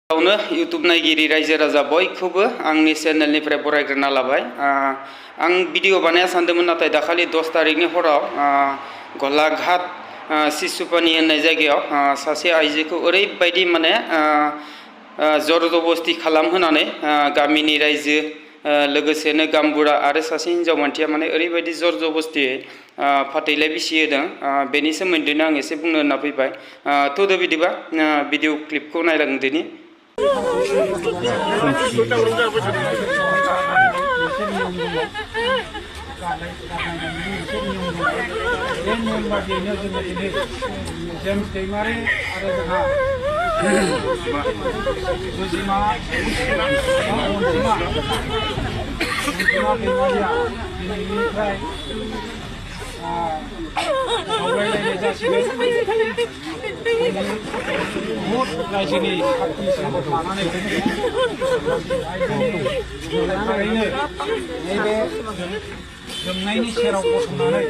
YouTube नायगिरि रायजो राजा बयखौबो आंनि चेनेलनिफ्राय बरायग्रोना लाबाय। आं भिडिअ बानाया सानदोंमोन नाथाय दाखालि 10 तारिखनि हराव गलाघाट सिसुपानी होननाय जायगायाव सासे आइजोखौ ओरैबायदि माने जर जबस्ति खालामहोनानै गामिनि रायजो लोगोसेनो गामबुरा आरो सासे हिनजाव मानसिया माने ओरैबायदि जर जबस्तियै फाथैलाइ बिसि होदों। बेनि सोमोन्दैनो आं एसे बुंनो होनना फैबाय। थौदो बिदिबा भिडिअ क्लिपखौ नायलांदोनि। रायजोनि नैबे जोंनायनि सेराव गसंनानै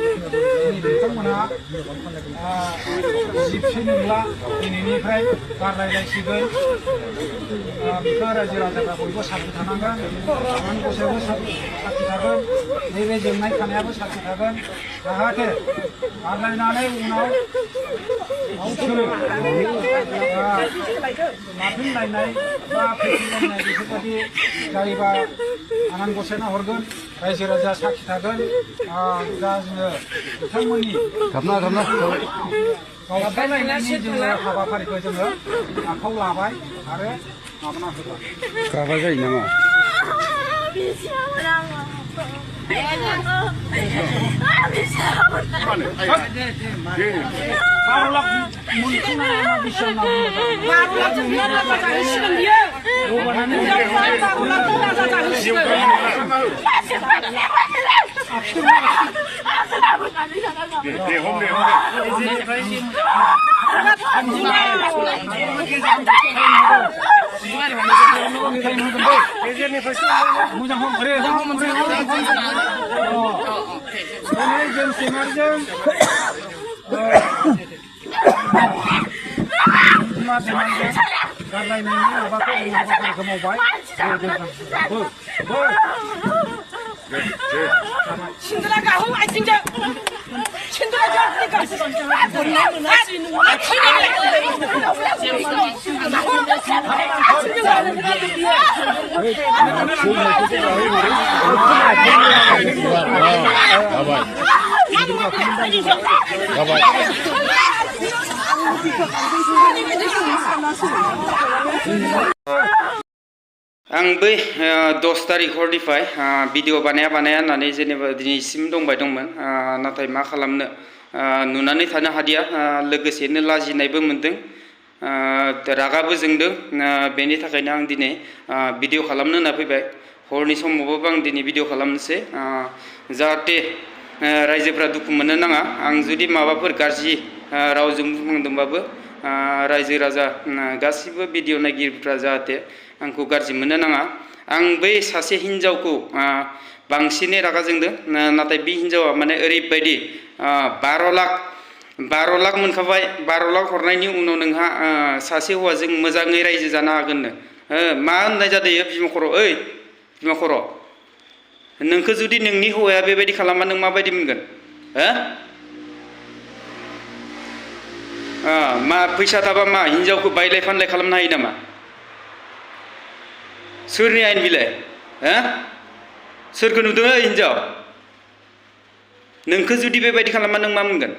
बिथांमोनहा जिबसि नंला दिनैनिफ्राय गारलायलायसिगोन। बिखौ रायजो राजाफ्रा बयबो साखि थानांगोन, आनान गसायाबो साखि थागोन, नैबे जोंनाय खानायाबो साखि थागोन, जाहाथे गारलायनानै उनाव गावसोरो लाफिनलायनाय बा फैफिनलायनाय बेफोरबायदि जायोबा आनान गसायना हरगोन, रायजो राजा साखि थागोन। दा जोङो बिथांमोननि गावस्रालायनायनि जोङो हाबाफारिखौ जोङो आखायाव लाबाय आरो माबाना होबाय। गाबा जायो नामा? आं बै 10 तारिख हरनिफ्राय भिडिअ बानाया होननानै जेनेबा दिनैसिम दंबाय दंमोन। नाथाय मा खालामनो, नुनानै थानो हादिया, लोगोसेनो लाजिनायबो मोनदों, रागाबो जोंदों। बेनि थाखायनो आं दिनै भिडिअ खालामनो होनना फैबाय। हरनि समावबो आं दिनै भिडिअ खालामनोसै, जाहाथे रायजोफ्रा दुखु मोननो नाङा। आं जुदि माबाफोर गाज्रि रावजों बुंदोंबाबो रायजो राजा गासिबो भिडिअ नायगिरिफ्रा जाहाथे आंखौ गाज्रि मोननो नाङा। आं बै सासे हिनजावखौ बांसिनै रागा जोंदों। नाथाय बे हिनजावा माने ओरैबायदि 12 लाख मोनखाबाय। 12 लाख हरनायनि उनाव नोंहा सासे हौवाजों मोजाङै रायजो जानो हागोननो। मा होननाय जादों बिमा खर'? ओइ बिमा खर', नोंखौ जुदि नोंनि हौवाया बेबायदि खालामबा नों माबायदि मोनगोन? मा फैसा थाबा मा हिनजावखौ बायलाय फानलाय खालामनो हायो नामा? सोरनि आयेन बिलाय? सोरखौ नुदों हिनजाव? नोंखौ जुदि बेबायदि खालामबा नों मा मोनगोन?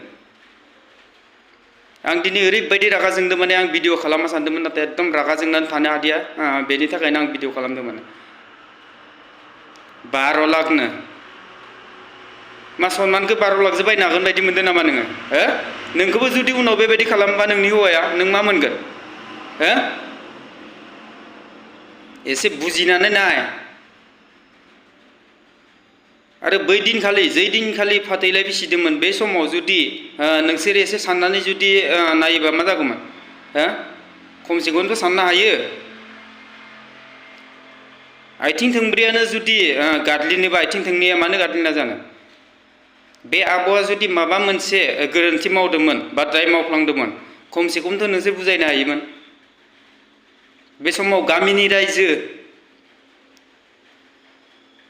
आं दिनै ओरैबायदि रागा जोंदों माने आं भिडिअ खालामनो सानदोंमोन, नाथाय एकदम रागा जोंनानै थानो हादिया। बेनि थाखायनो आं भिडिअ खालामदोंमोन। 12 लाखनो मा सनमानखौ 12 लाखजों बायनो हागोन बायदि मोनदों नामा नोङो? नोंखौबो जुदि उनाव बेबायदि खालामबा नोंनि हौवाया, नों मा मोनगोन? एसे बुजिनानै नाय। आरो बै दिनखालि जै दिनखालि फाथैलाइ बिसिदोंमोन बे समाव जुदि नोंसोर एसे साननानै जुदि नायोबा मा जागौमोन? खमसे खमथ' साननो हायो। आथिं थोंब्रैयानो जुदि गादलिनोबा आथिं थोंनैया मानो गादलिना जानो? बे आब'आ जुदि माबा मोनसे गोरोन्थि मावदोंमोन बा दाय मावफ्लांदोंमोन खमसे खमथ' नोंसोर बुजायनो हायोमोन। बे समाव गामिनि रायजो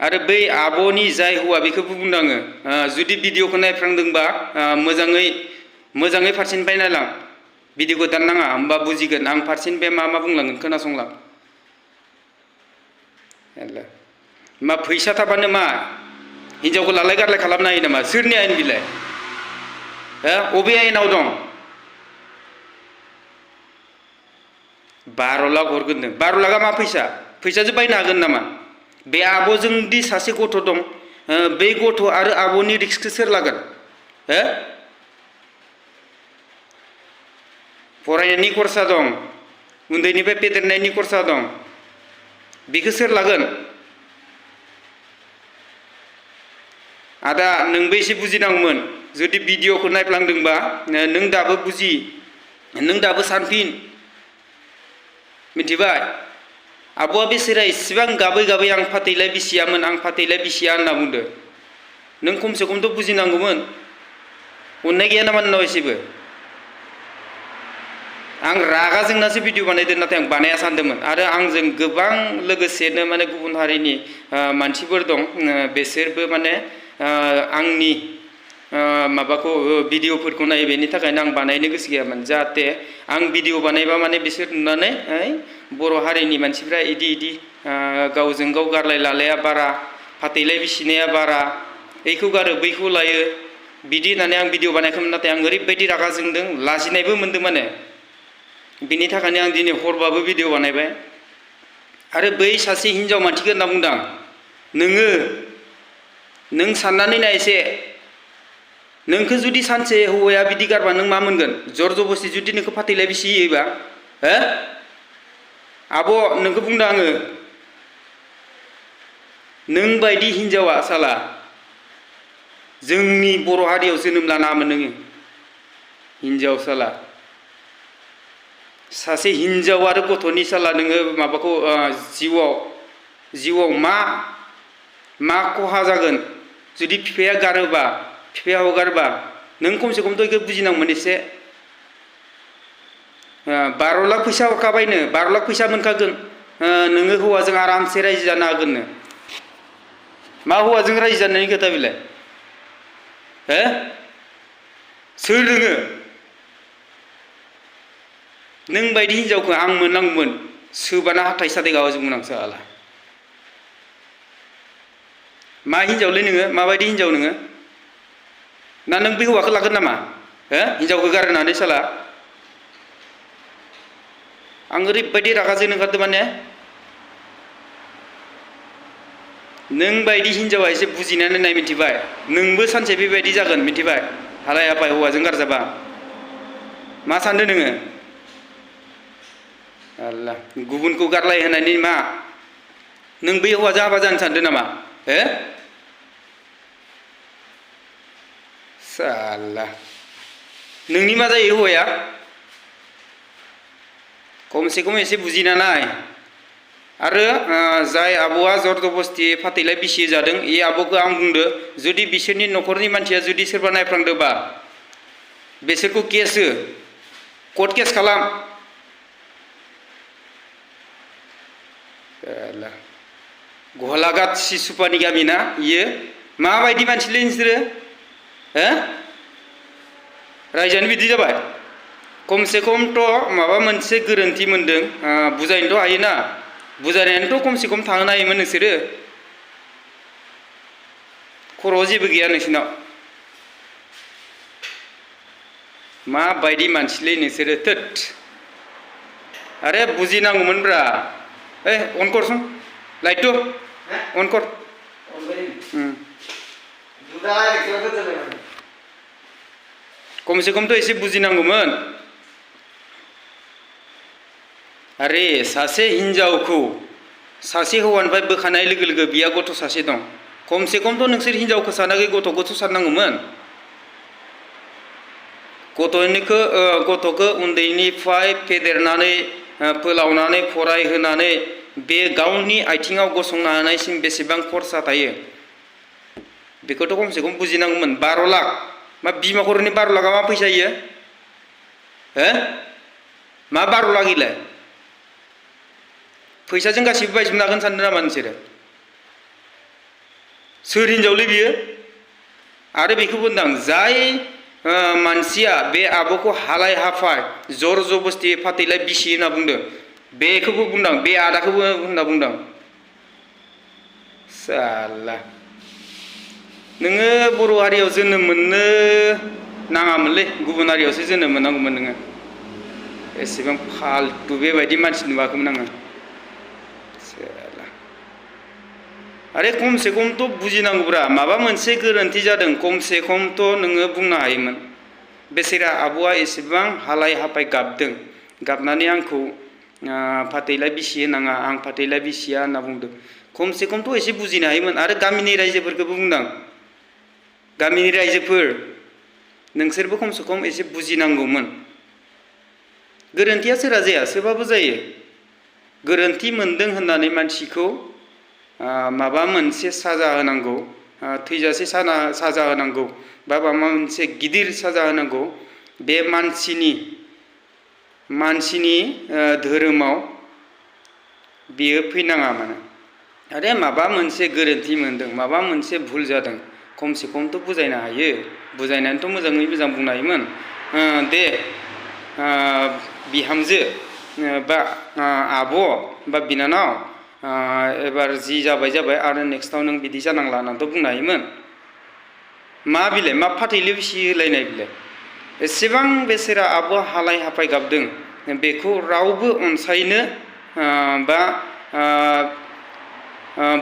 आरो बै आब'नि जाय हौवा बेखौबो बुंदों आङो जुदि भिडिअखौ नायफ्लांदोंबा मोजाङै फारसेनिफ्राय नायलां भिडिअखौ दाननाङा होमबा बुजिगोन आं फारसेनिफ्राय मा बुंलांगोन खोनासंलां मा फैसा थाबानो मा हिनजावखौ लालाय गारलाय खालामनो हायो नामा सोरनि आयेन बिलाय अबे आयेनाव दं 12 लाख हरगोन 12 लाखा मा फैसाजों बायनो हागोन नामा बे आब'जों दि सासे गथ' दं बे गथ' आरो आब'नि रिस्कखौ सोर लागोन फरायनायनि खरसा दं उन्दैनिफ्राय फेदेरनायनि खरसा दं बेखौ सोर लागोन आदा नोंबो एसे बुजिनांगौमोन जुदि भिडिअखौ नायफ्लांदोंबा नों दाबो सानफिन मिथिबाय आब'आ बेसेरा इसेबां गाबै आं फाथैलाय बिसियामोन आं फाथैलाय बिसिया होनना बुंदो नों खमसे खमथ' बुजिनांगौमोन अननाय गैया नामा नोंनाव एसेबो आं रागा जोंनासो भिडिअ बानायदों नाथाय आं बानाया सानदोंमोन आरो आंजों गोबां लोगोसेनो माने गुबुन हारिनि मानसिफोर दं बेसोरबो माने आंनि माबाखौ भिडिअफोरखौ नायो बेनि थाखायनो आं बानायनो गोसो गैयामोन जाहाथे आं भिडिअ बानायबा माने बिसोर नुनानै बर' हारिनि मानसिफ्रा इदि गावजों गाव गारलाय लालाया बारा फाथैलाय बिसिनाया बारा এইखौ गारो बैखौ लायो बिदि होननानै आं भिडिअ बानायाखैमोन नाथाय आं ओरैबायदि रागा जोंदों लाजिनायबो मोनदों माने बिनि थाखायनो आं दिनै हरबाबो भिडिअ बानायबाय आरो बै सासे हिनजाव मानसिखौ होनना बुंदां नों साननानै नाय एसे नोंखौ जुदि सानसे हौवाया बिदि गारबा नों मा मोनगोन जर जबस्ति जुदि नोंखौ फाथैलाय बिसियोबा आब' नोंखौ बुंदों आङो नों बायदि हिनजावा साला जोंनि बर' हारियाव जोनोम लानाङामोन नोङो हिनजाव साला सासे हिनजाव आरो गथ'नि साला नोङो माबाखौ जिउआव मा खहा जागोन जुदि बिफाया गारोबा बिफाया हगारबा नों खमसे खमथ' बेखौ बुजिनांगौमोन एसे 12 लाख फैसा हरखाबायनो 12 लाख फैसा मोनखागोन नोङो हौवाजों आरामसे रायजो जानो हागोननो मा हौवाजों रायजो जानायनि खोथा बेलाय सोर नोङो नों बायदि हिनजावखौ आं मोननांगौमोन सोबाना हाथाय साथाय गावाजों आं साला मा हिनजावलै नोङो माबायदि हिनजाव नोङो ना नों बे हौवाखौ लागोन नामा हिनजावखौ गारनानै साला आं ओरैबायदि रागा जोंनो ओंखारदों माने नों बायदि हिनजावा एसे बुजिनानै नाय मिथिबाय नोंबो सानसे बेबायदि जागोन मिथिबाय हालाय हाफाय हौवाजों गारजाबा मा सानदों नोङो आल्ला गुबुनखौ गारलाय होनायनि मा नों बे हौवाजों हाबा जानो सानदों नामा साला नोंनि मा जायो हौवाया खमसे खम एसे बुजिना नाय आरो जाय आब'आ जरदबस्ति फाथैलाय बिसि जादों ए आब'खौ आं बुंदो जुदि बिसोरनि न'खरनि मानसिया जुदि सोरबा नायफ्लांदोंबा बिसोरखौ केस हो कर्ट केस खालाम गलाघाट सिसुपानि गामि ना इयो माबायदि मानसिलै नोंसोरो रायजोआनो बिदि जाबाय खमसे खमथ' माबा मोनसे गोरोन्थि मोनदों बुजायनोथ' हायोना बुजायनायानोथ' खमसे खम थांनो हायोमोन नोंसोरो खर'आव जेबो गैया नोंसोरनाव माबायदि मानसिलै नोंसोरो थोद आरे बुजिनांगौमोनब्रा अन करसं लाइटखौ अन कर खमसे खमथ' एसे बुजिनांगौमोन आरे सासे हिनजावखौ सासे हौवानिफ्राय बोखानाय लोगो लोगो बिया गथ' सासे दं खमसे खमथ' नोंसोर हिनजावखौ सानाखै गथ'खौथ' साननांगौमोन गथ'खौ उन्दैनिफ्राय फेदेरनानै फोलावनानै फरायहोनानै बे गावनि आथिङाव गसंनो हानायसिम बेसेबां खरसा थायो बेखौथ' खमसे खम बुजिनांगौमोन 12 लाख मा बिमा खर'नि 12 लाखा मा फैसा इयो मा 12 लाख इलाय फैसाजों गासिबो बायजोबनो हागोन सानदों नामा नोंसोरो सोर हिनजावलै बियो आरो बेखौ बुंदां जाय मानसिया बे आब'खौ हालाय हाफाय जर जबस्ति फाथैलाय बिसि होनना बुंदों बेखौबो बुंदां बे आदाखौबो होनना बुंदां साला नोङो बर' हारियाव जोनोम मोननो नाङामोनलै गुबुन हारियावसो जोनोम मोननांगौमोन नोङो एसेबां फालतु बेबायदि मानसि नुवाखैमोन आङो आरे खमसे खमथ' बुजिनांगौब्रा माबा मोनसे गोरोन्थि जादों खमसे खमथ' नोङो बुंनो हायोमोन बेसेरा आब'आ एसेबां हालाय हाफाय गाबदों गाबनानै आंखौ फाथैलाय बिसि होनाङा आं फाथैलाय बिसिया होनना बुंदों खमसे खमथ' एसे बुजिनो हायोमोन आरो गामिनि रायजोफोरखौबो बुंदां गामिनि रायजोफोर नोंसोरबो खमसे खम एसे बुजिनांगौमोन गोरोन्थिया सोरहा जाया सोरबाबो जायो गोरोन्थि मोनदों होननानै मानसिखौ माबा मोनसे साजा होनांगौ थैजासे साजा होनांगौ बा माबा मोनसे गिदिर साजा होनांगौ बे मानसिनि धोरोमाव बियो फैनाङा माने आरे माबा मोनसे गोरोन्थि मोनदों माबा मोनसे भुल जादों खमसे खमथ' बुजायनो हायो बुजायनानैथ' मोजाङै मोजां बुंनो हायोमोन दे बिहामजो बा आब' बा बिनानाव एबार जि जाबाय आरो नेक्स्टआव नों बिदि जानांला होननानैथ' बुंनो हायोमोन मा बिलाय मा फाथैले बिसि होलायनाय बिलाय एसेबां बेसेरा आब'आ हालाय हाफाय गाबदों बेखौ रावबो अनसायनो बा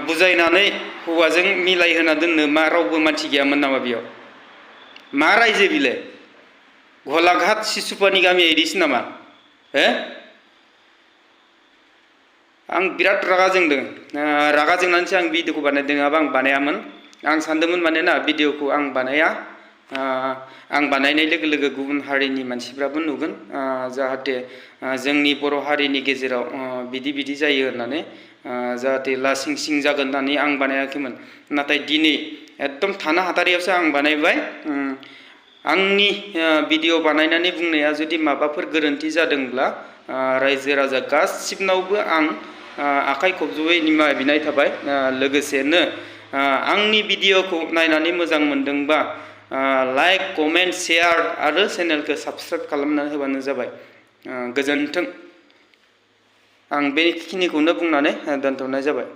बुजायनानै हौवाजों मिलायहोना दोननो मा रावबो मानसि गैयामोन नामा बेयाव मा रायजो बिलाय गलाघाट सिसुपानि गामिया इदिसो नामा हो आं बिराद रागा जोंदों रागा जोंनानैसो आं भिडिअखौ बानायदों नङाबा आं बानायामोन आं सानदोंमोन माने ना भिडिअखौ आं बानाया आं बानायनाय लोगो लोगो गुबुन हारिनि मानसिफ्राबो नुगोन जाहाथे जोंनि बर' हारिनि गेजेराव बिदि जायो होननानै जाहाथे लासिं सिं जागोन होननानै आं बानायाखैमोन नाथाय दिनै एकदम थानो हाथारियावसो आं बानायबाय आंनि भिडिअ बानायनानै बुंनाया जुदि माबाफोर गोरोन्थि जादोंब्ला रायजो राजा गासिबनावबो आं आखाइ खबजबै निमाहा बिनाय थाबाय लोगोसेनो आंनि भिडिअखौ नायनानै मोजां मोनदोंबा लाइक कमेन्ट शेयार आरो चेनेलखौ साबस्क्राइब खालामनानै होबानो जाबाय गोजोन्थों आं बेखिनिखौनो बुंनानै दोनथ'नाय जाबाय।